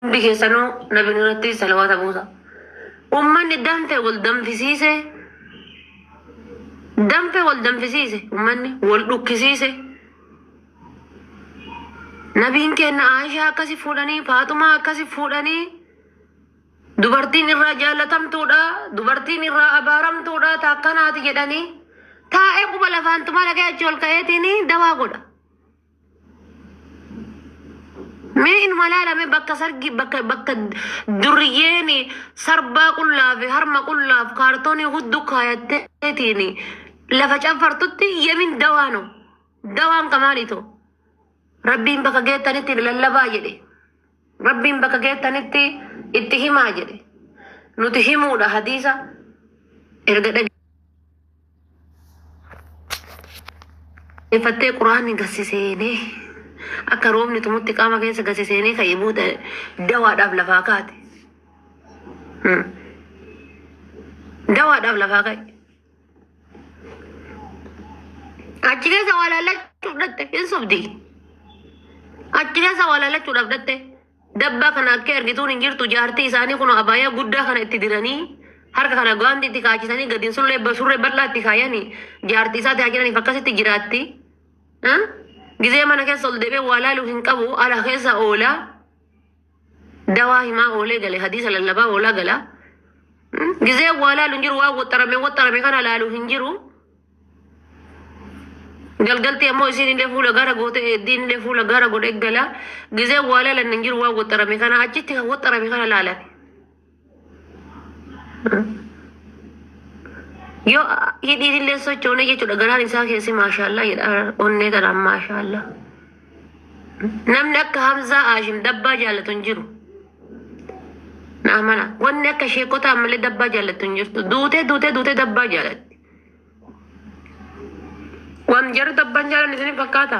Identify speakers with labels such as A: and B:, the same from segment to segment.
A: Hundi keessanuu nabiin irratti salawaata buusa. Ummanni danfe wal danfisiise. Danfe wal danfisiise. Ummanni wal dhukkisiise. Nabiin keenya Aishaa akkasi fuudhanii, Faaxumaa akkasi fuudhanii, dubartiin irraa jaalatamtuudha, dubartiin irraa abaaramtuudha, taakkanaati jedhanii taa'ee quba lafaan tumaa dhaqee achi ol ka'eetiin dawaa godha. Mee inuma ilaalame bakka sargi bakka bakka durriyyeen sarbaa qullaa fi harma qullaaf kaartoonii hudduu kaayatteetiin lafa canfartutti yemin dawaano. Dawaan kamaaliito. Rabbiin bakka geettanitti lallabaa jedhe. Rabbiin bakka geettanitti itti himaa jedhe. Nuti himuudha hadiisa erga dhaggeeffattee quraanni gasiseenee akka roobni tumutti qaama keessa gasiseenee ka'ee booda dawaadhaaf lafaa kaate. Dawaadhaaf lafaa ka'e. Achi keessa waa laallachuuf dhatte hin sobdi. Achi keessa waa laallachuudhaaf dhatte. Dabbaa kana akka ergituun hin jirtu jaartii isaanii kun abaayaa guddaa kana itti diranii harka kana gaanti itti kaachisanii gadi surree surree bal'aa itti kaayanii jaartii isaatti haa jiraniif akkasitti jiraatti. Gizee mana keessa ol deebi'ee waa laaluu hin qabu ala keessa oolaa dawaa himaa oolee gale hadiisa lallabaa oolaa gala. Gizee waa laalu hin jiru waa waxxarame waxxarame kana laaluu hin jiru. Galgalti ammoo isiin illee fuula gara goote eddiin illee fuula gara godhe gala. Gizee waa laalan hin jiru waa waxxarame kana achitti kan waxxarame kana laalan. Yoo hidhiin illee sochoone jechuudha garaan isaa keessi maashaallaa jedha onnee tanaan maashaallaa. Namni akka Hamzaa Haashim dabbaa jaallatu hin jiru. Na amana. Wanni akka sheekotaa ammallee dabbaa jaallatu hin jirtu. Duutee duutee duutee dabbaa jaalatti. Waan jarri dabbaan jaalan isin fakkaata.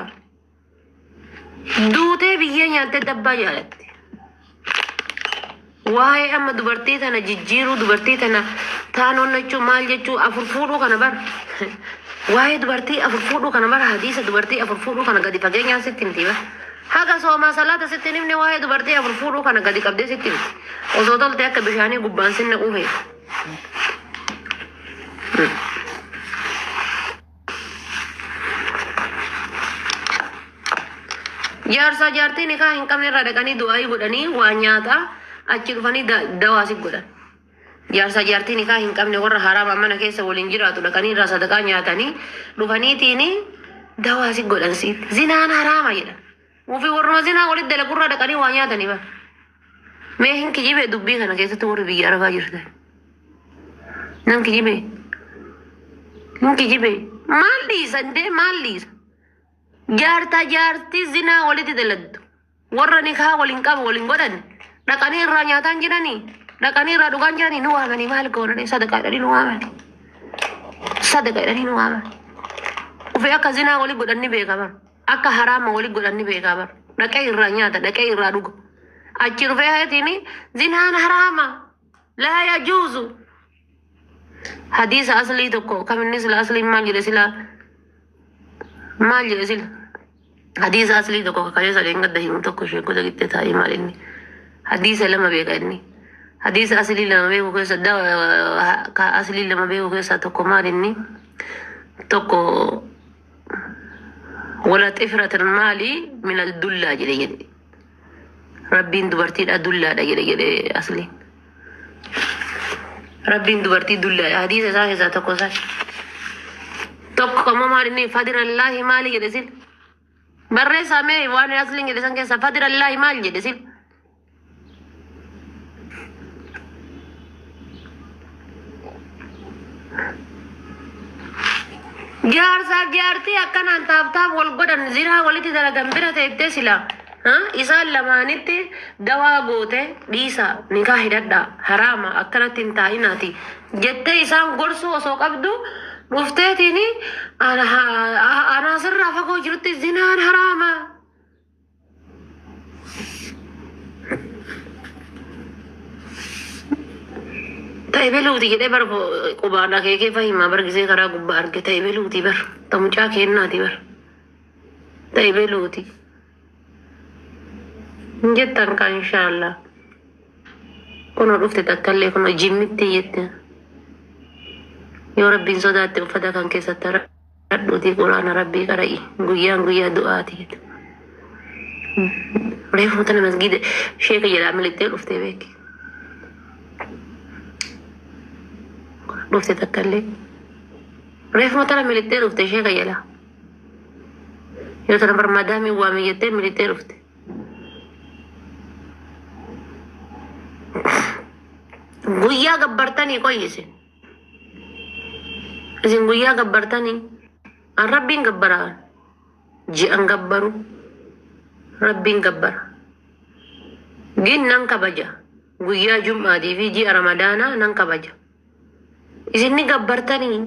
A: Duutee biyyee nyaattee dabbaa jaalatti. Waa'ee amma dubartii tana jijjiiruu dubartii tana taan onnachuu maal jechuu afur fuudhuu kana bar. Waa'ee dubartii afur fuudhuu kana bara hadiisa dubartii afur fuudhuu kana gadi fageenyaan sitti himti bar. Haga soomaa salaata sitti hin himne waa'ee dubartii afur fuudhuu kana gadi qabdee sitti himti. Osoo tolte akka bishaanii gubbaan sinna quufee. Jaarsaa jaartii nikaa hin qabne irraa dhaqanii du'aayii godhanii waa nyaataa achi dhufanii dawaa si godhan. Jaarsaa jaartii nikaa hin qabne warra haraama mana keessa waliin jiraatu dhaqanii irraa sadaqaa nyaatanii dhufaniitiin dawaa si godhan sitti. Zinaan haraama jedhan. Ofii warruma zinaa walitti dalagurraa dhaqanii waa nyaatanii bara. Mee hin kijibee dubbii kana keessatti warri biyya arabaa jirtan. Nan kijibee. Hin kijibee. Maal dhiisan dee maal dhiisa? Jaartaa jaartii zinaa walitti daladdu. Warra nikaa waliin qabu waliin godhan dhaqanii irraa nyaataan jiranii dhaqanii irraa dhugaan jiranii nu waamanii maal goonanii sadaqaa jedhanii nu waamanii. Sadaqa jedhanii nu waamanii. Ofii akka zinaa walitti godhan ni beeka bara. Akka haraama walitti godhan ni beeka bara. Dhaqee irraa nyaata dhaqee irraa dhuga. Achi dhufee hayatiin zinaan haraama. Laa yajuuzu. Hadiisa aslii tokko kaminni sila asliin maal jedhe sila maal jedhe sila. Hadiisa aslii tokko kakkalee sadeen gadda himu tokko ishee gosa gittee taa'ee maal inni. Hadiisa lama beeka inni. Hadiisa aslii lama beeku keessa ka aslii lama beeku keessaa tokko maal inni. Tokko wala xifratan maali minal dullaa jedhe jedhe. Rabbiin dubartiidha dullaadha jedhe jedhe asliin. Rabbiin dubartii dullaadha. Hadiisa isaa keessaa tokko isaa. Tokko ammoo maal inni fadirallaahi maali jedhe sil. Barreessaa mee waan asliin jedhe san keessaa fadirallaahi maal jedhe sil. Jaarsaaf jaartii akkanaan taaftaaf wal godhan zinaa walitti dalagan bira teettee sila. Isaan lamaanitti dawaa goote dhiisa nikaa hidhadhaa haraama akkanatti hin taa'inaati jettee isaan gorsuu osoo qabdu dhufteetiin anaa sirraa fagoo jirutti zinaan haraama. Ta'e beluuti jedhee bar qubaan akeekee fahimaa bargisee karaa gubbaa arge ta'e beluuti bar ta mucaa kennaati bar ta'e beluuti. Hin jettan kan inshaallah. Kunoo dhufte takkallee kunoo jimmitti jette. Yoo rabbiin sodaatte uffata kan keessatti haradhuutii quraana rabbii qara'i. Guyyaan guyyaa du'aati jette. Reefu tana masgiida sheeka jalaa milittee dhuftee beeki. Dhufte takkallee. Reefu tana milittee dhufte sheeka jalaa. Yoo tana barmaadaamii waame jettee milittee dhufte. Guyyaa gabbartanii qoyyi isin. Isin guyyaa gabbartanii an rabbiin gabbaraa ji'an gabbaru rabbiin gabbara. Gin nan kabaja guyyaa jum'aatii fi ji'a ramadaanaa nan kabaja. Isin ni gabbartanii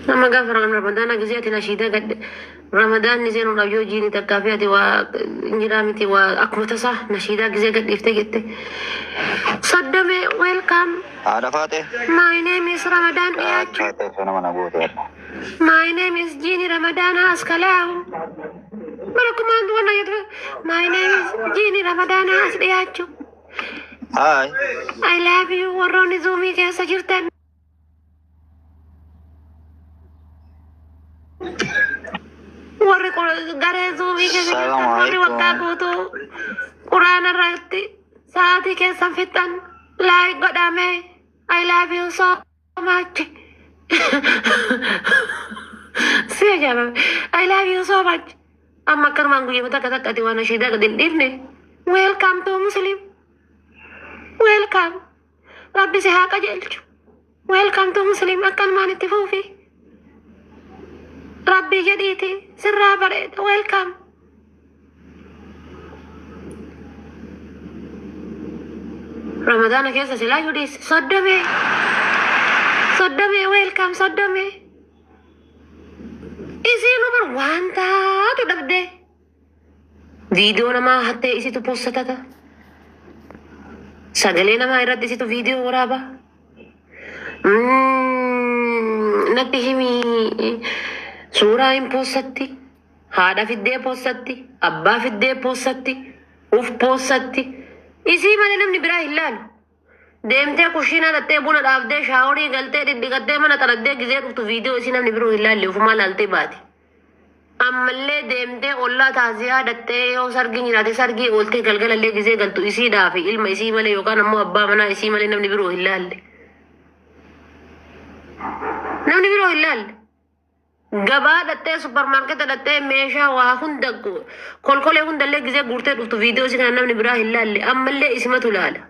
A: nama gaafa ramadaana gisee ati nashiidaa gadhe ramadaanni seenuudhaaf yoo jiini takkaa fi ati waa injiraa miti waa akkuma tasaa nashiidaa gisee gadhiiftee jette. Soddome welcome.
B: Haadha Faatee.
A: My name is Ramadan
B: Haadha
A: dhiyaachuu.
B: Faatee sana mana goote har'a.
A: My name is Jeannie Ramadan Askalau. Bara kumaan duwana jedhu. My name is Jeannie Ramadan as dhiyaachuu.
B: Haay.
A: I love you warroonni zuumii keessa jirtan. Warri garee zuumii keessa jirtan
B: Salaamu
A: warri waggaa
B: alaikum.
A: guutuu quraana irratti sa'aatii keessan fixan like godhame. I love you so much. Si ajaa'iba. I love you so much. Amma akkanumaan guyyaa takka takkatti waan asheedaa gadi hin dhiifne. Welcome to Muslim. Welcome. Rabbi si haa qajeelchu. Welcome to Muslim. Akkanumaan itti fuufi. Rabbi jedhiiti sirraa bareeda. Welcome. Ramadaana keessa silaa yoo dhiisse soddomee. Soddomee welcome soddomee. Isiin bar waan taatu dhabdee. Viidiyoo namaa hattee isitu postatata. Sagalee namaa irratti isitu viidiyoo waraaba. Natti himi suuraa hin possatti. Haadha fiddee possatti. Abbaa fiddee possatti. Uf possatti. Isii malee namni biraa hin laalu. Deemtee kushiinaa dhattee buna dhaabdee shaaworii galtee dhidhiqattee mana xaraddee gizee dhuftu viidiyoo isii namni biroo hin laalle ofumaa laaltee baati. Ammallee deemtee ollaa taasisaa dhattee yoo sargiin jiraate sargii ooltee galgalallee gizee galtu isiidhaa fi ilma isii malee yookaan ammoo abbaa manaa isii malee namni biroo hin laalle. Namni biroo hin laalle. Gabaa dhattee supparmaarketa dhattee meeshaa waa hunda kolkolee hundallee gizee guurtee dhuftu viidiyoo isii kana namni biraa hin laalle ammallee isimatu laala.